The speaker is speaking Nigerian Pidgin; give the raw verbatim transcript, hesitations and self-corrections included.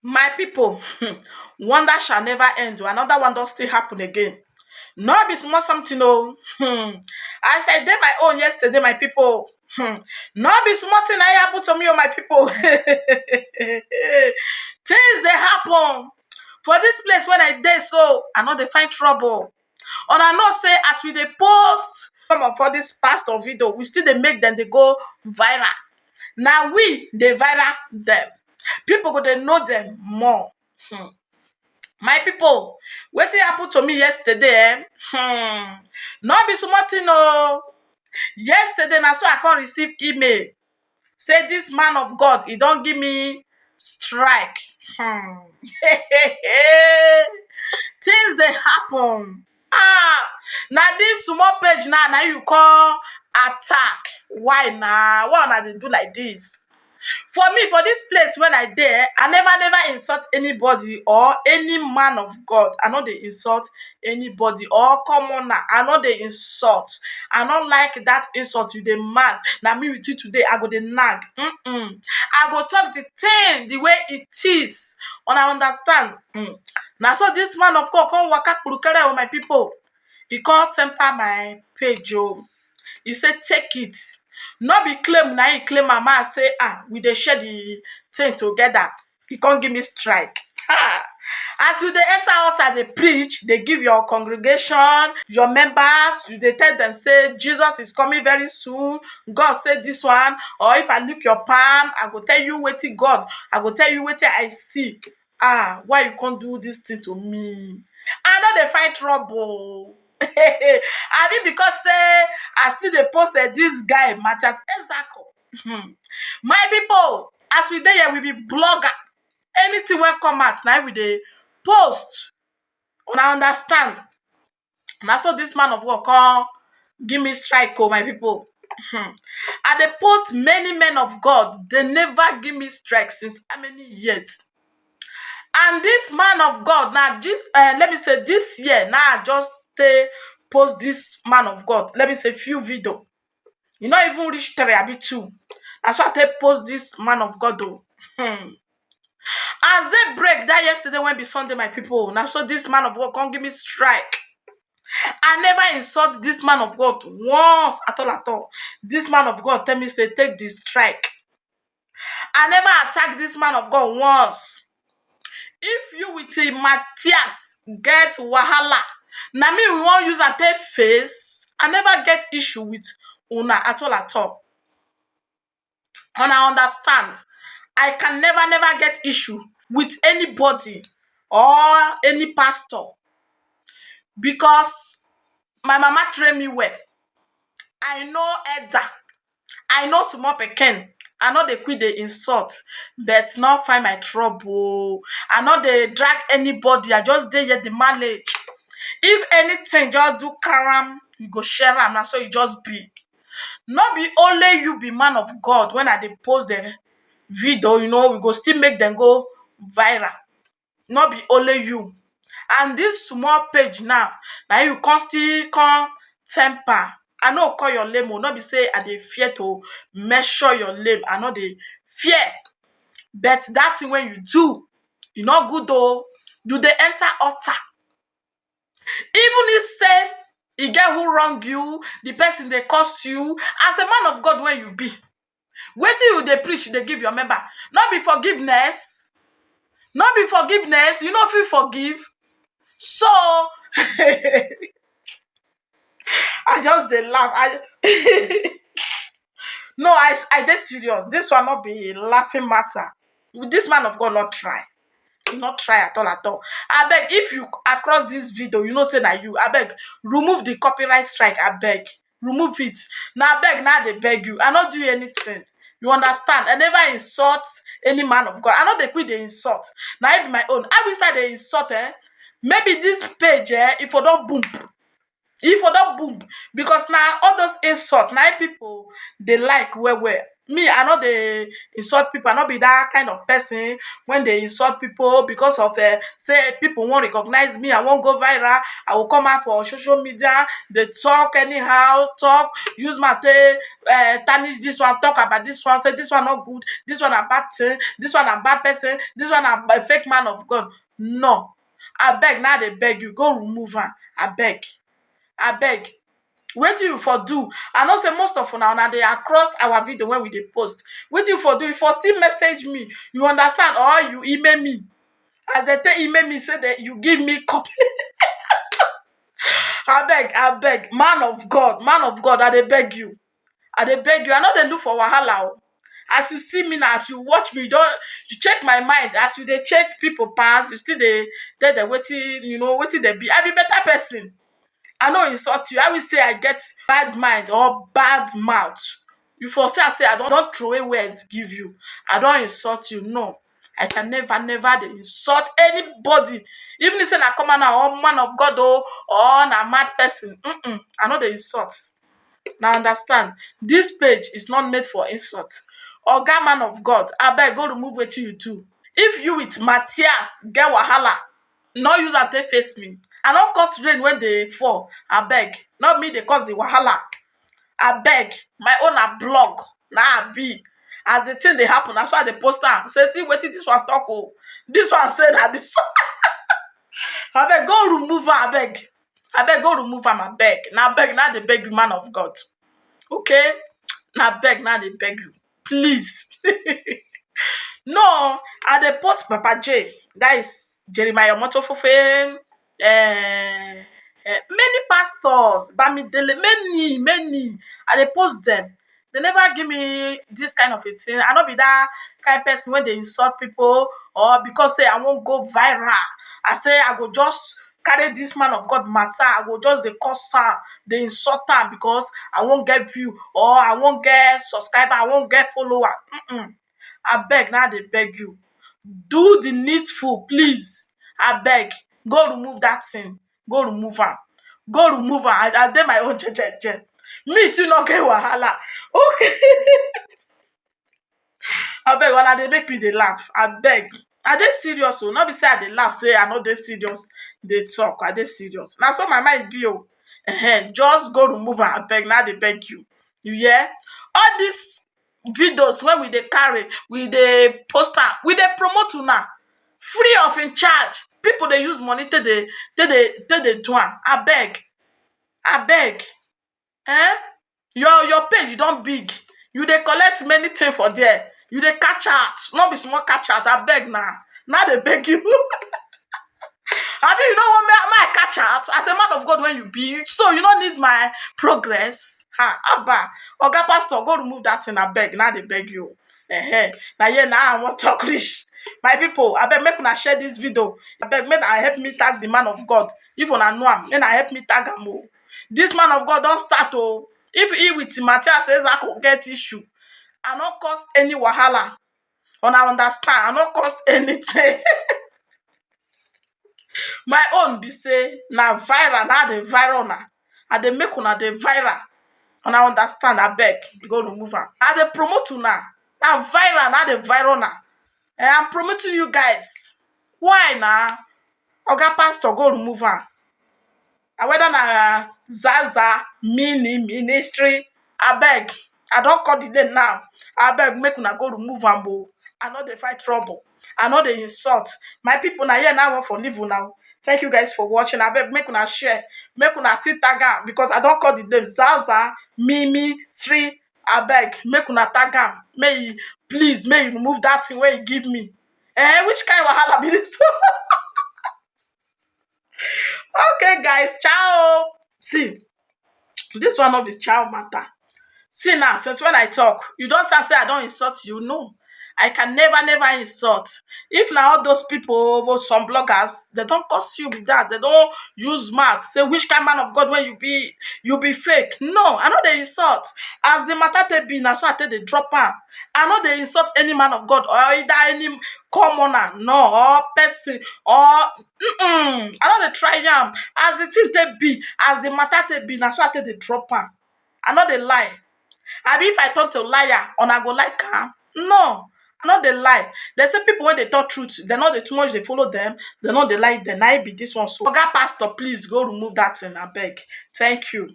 My people, wonder shall never end o. Another one don still happen again. No be small something o. Hmm. As I dey my own yesterday, my people, hmm, no be small thing na happen to me o, my people. Things dey happen for this place when I dey so. I no dey find trouble. Una know say as we dey post some of all this pastor video, we still dey make them dey go viral. Na we dey viral them. People go dey know them more. Hmm. My people, wetin happen to me yesterday, eh? Hmm. No be small thing o. Yesterday na so I come receive email say this man of God, he don give me strike. Hmm. Things dey happen. Ah, na this small page now, na you come attack. Why na? Why una dey do like this? For me, for this place when I dey, I never, never insult anybody or any man of God. I no dey insult anybody or commoner. I no dey insult. I no like that insult. You dey mad. Na me with you today. I go dey nag. Mm-mm. I go talk the thing the way it is. Una understand? Mm. Na so this man of God come waka kpurukere o, my people. He come temper my page o. He say, "Take it." No be claim na he claim am. I say, "Ah, we dey share the thing together." He come give me strike. Ha! As you dey enter altar, dey preach, dey give your congregation, your members, you dey tell them say Jesus is coming very soon. God say this one, or if I look your palm, I go tell you wetin God, I go tell you wetin I see. Ah, why you come do this thing to me? I no dey find trouble. Abi because say I still dey post, eh, this guy, Matthias Ezako. Hmm. My people, as we dey here, we be blogger. Anything wey come out, na we dey post. Una understand? Na so this man of God come give me strike o, my people. Hmm. I dey post many men of God, they never give me strike since how many years? And this man of God, now this, uh, let me say, this year, now I just stay post this man of God. Let me say few video. You not even reach three, abi two. That's why I take post this man of God though. Hmm. As they break that yesterday when be Sunday, my people. Now so this man of God come give me strike. I never insult this man of God once at all at all. This man of God tell me say take this strike. I never attack this man of God once. If you with him, Matthias, get wahala, na me we wan use am take face. I never get issue with una at all at all. Una understand? I can never, never get issue with anybody or any pastor because my mama train me well. I know elder. I know small pikin. I no dey quick dey insult, but no find my trouble. I no dey drag anybody. I just dey here the mileage. If anything, just do karam, you go share am. Na so you just be. No be only you be man of God. When I dey post the video, you know, we go still make them go viral. No be only you. And this small page now, now you come still come temper. I no call your name o, no be say I dey fear to measure your name. I no dey fear. But that thing when you do, you no good o. You dey enter altar. Even if say e get who wrong you, the person dey curse you, as a man of God when you be, wetin you dey preach, you dey give your member. No be forgiveness. No be forgiveness. You no fit forgive. So I just dey laugh. I no, I I dey serious. This one not be laughing matter. This man of God not try. He not try at all at all. I beg, if you across this video, you know say na you. I beg, remove the copyright strike. I beg, remove it. Now I beg, now they beg you. I not do anything. You understand? I never insult any man of God. I know they quit the insult. Now I be my own. I wish I dey insult, eh? Maybe this page, eh, if I don't boom, if I don't boom, because now all those insult, now people they like well well. Me, I no dey insult people. I no be that kind of person when they insult people because of uh, say people won't recognize me. I won't go viral. I will come out for social media. They talk anyhow, talk, use my uh, tarnish this one, talk about this one, say this one not good, this one a bad thing, this one a bad person, this one a, a fake man of God. No. I beg now, they beg you, go remove her. I beg. I beg. Wetin you for do? I know say most of una una dey across our video when we dey post. Wetin you for do? You for still message me. You understand? Or you email me. As they take email me, say that you give me copy. I beg, I beg, man of God, man of God, I dey beg you. I dey beg you. I no dey look for wahala. Oh. As you see me now, as you watch me, you don't you check my mind. As you they check people pass, you still they they the waiting, you know, waiting they be. I be better person. I no insult you. I will say I get bad mind or bad mouth. You for say I say I don't, don't throw away words give you. I don't insult you. No. I can never, never dey insult anybody. Even if say na common na or man of God o or na mad person, mm-mm, I no dey insult. Now understand, this page is not made for insult. Oga man of God, abeg go remove wetin you do. If you with Matthias get wahala, no use am take face me. I no cause rain when they fall, abeg. Not me they cause the wahala. Abeg, my own na blog. Na I be. As the thing they happen, that's why they post am. Say, see wetin this one talk oh. This one say na this one. Abeg, go remove am, abeg. Abeg, go remove am, abeg. Na beg, na dey beg you, man of God. Okay? Na beg, na dey beg you. Please. No, I dey post Papa J. That is Jeremiah Motofufe. Eh, eh, many pastors, Bamidele, many, many. I dey post them. They never give me this kind of a thing. I no be that kind person when they insult people or because say I won't go viral. I say I go just carry this man of God matter. I go just the cuss am, they insult am because I won't get view or I won't get subscriber, I won't get follower. Mm-mm. I beg now, they beg you. Do the needful, please. I beg. Go remove that thing. Go remove am. Go remove am. I, I dey my own jejeje. Me too no get wahala. Okay. Abeg, una dey make me dey laugh. Abeg. I dey serious o. No be say I dey laugh, say I no dey serious. Dey talk. I dey serious. Na so my mind be o. Ehen, just go remove am. Abeg, na dey beg you. You hear? All these videos when we dey carry, we dey post am, we dey promote una free of in charge. People dey use money take dey take dey take dey do am. Abeg, abeg, eh? Your your page don big. You dey collect many things for there. You dey catch out. No be small catch out. Abeg na. Na dey beg you. Abi you know what me, me I catch out? As a man of God, when you be, so you don't need my progress. Ha, Abba, Oga Pastor, go remove that thing. I beg, now they beg you. Eh, now yeah, now I want talk rich. My people, I beg make una share this video. I beg make I help me tag the man of God. If una know am, then I help me tag am. Oh. This man of God don't start. Oh, if he with Matthias says I could get issue, I not cause any wahala. Una understand? I no cost anything. My own be say na viral, na the viral na. I dey make una dey viral. Una understand? I beg, go remove am. I dey promote una. Na viral, na the viral na. Eh, I'm promoting you guys. Why na? Oga Pastor, go remove am. And whether na Zaza, Mini, Ministry, I beg. I don't call the name now. I beg, make una go remove am. Oh. I know they fight trouble. I know they insult. My people, now here now one for leave now. Thank you guys for watching. I beg, make una share. Make una still tag am because I don't call the name Zaza, Mimi, Sri. I beg, make una tag am. May you, please, may you remove that thing where you give me. Eh, which kind of wahala be this? Okay, guys, ciao. See, this one of the child matter. See now, since when I talk, you don't say, say I don't insult you. No, I can never, never insult. If now all those people, well, some bloggers, they don't curse you with that. They don't use mouth. Say which kind man of God when you be, you be fake. No, I know they insult. As the matter they be, now so I tell they drop am. I know they insult any man of God or either any commoner, no, or person, or mm-mm, I no dey try am. As the thing take be, as the matter take be, na so I take dey drop am. I no dey lie. Abi if I turn to liar, una go like am? No, I no dey lie. Dem say people wey dey talk truth, dem no dey too much dey follow dem, dem no dey like dem. Na im be this one so. Oga pastor, please go remove that thing, abeg. Thank you.